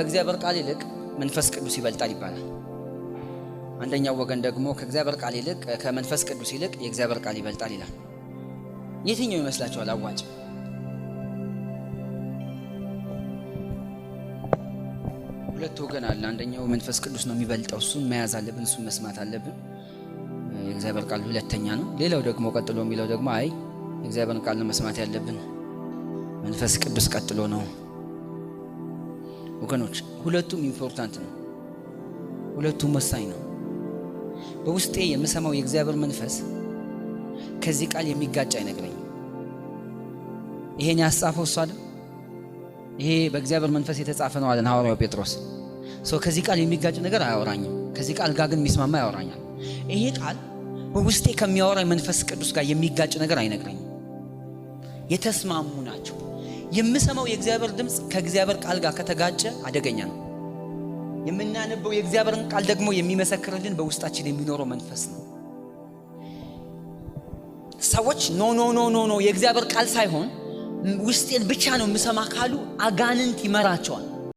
ከእግዚአብሔር ቃል ይልቅ መንፈስ ቅዱስ ይበልጣል ይባላል። አንደኛው ወገን ደግሞ ከእግዚአብሔር ቃል ይልቅ ከመንፈስ ቅዱስ ይልቅ የእግዚአብሔር ቃል ይበልጣል ይላል። የትኛው ይመስላችኋል አዋጭ? ሁለት ወገን አለ። አንደኛው መንፈስ ቅዱስ ነው የሚበልጠው፣ እሱን መያዝ አለብን፣ እሱን መስማት አለብን። የእግዚአብሔር ቃል ሁለተኛ ነው። ሌላው ደግሞ ቀጥሎ የሚለው ደግሞ አይ የእግዚአብሔርን ቃል ነው መስማት ያለብን፣ መንፈስ ቅዱስ ቀጥሎ ነው። ወገኖች ሁለቱም important ነው፣ ሁለቱም ወሳኝ ነው። በውስጤ የምሰማው የእግዚአብሔር መንፈስ ከዚህ ቃል የሚጋጭ አይነግረኝም። ይሄን ያስጻፈው እሱ አይደል? ይሄ በእግዚአብሔር መንፈስ የተጻፈ ነው አለን ሐዋርያው ጴጥሮስ። So ከዚህ ቃል የሚጋጭ ነገር አያወራኝም። ከዚህ ቃል ጋር ግን የሚስማማ ያወራኛል። ይሄ ቃል በውስጤ ከሚያወራኝ መንፈስ ቅዱስ ጋር የሚጋጭ ነገር አይነግረኝም። የተስማሙ ናቸው። የምሰማው የእግዚአብሔር ድምፅ ከእግዚአብሔር ቃል ጋር ከተጋጨ አደገኛ ነው። የምናነበው የእግዚአብሔርን ቃል ደግሞ የሚመሰክርልን በውስጣችን የሚኖረው መንፈስ ነው። ሰዎች no, no, no, no, no፣ የእግዚአብሔር ቃል ሳይሆን ውስጤን ብቻ ነው የምሰማ ካሉ አጋንንት ይመራቸዋል።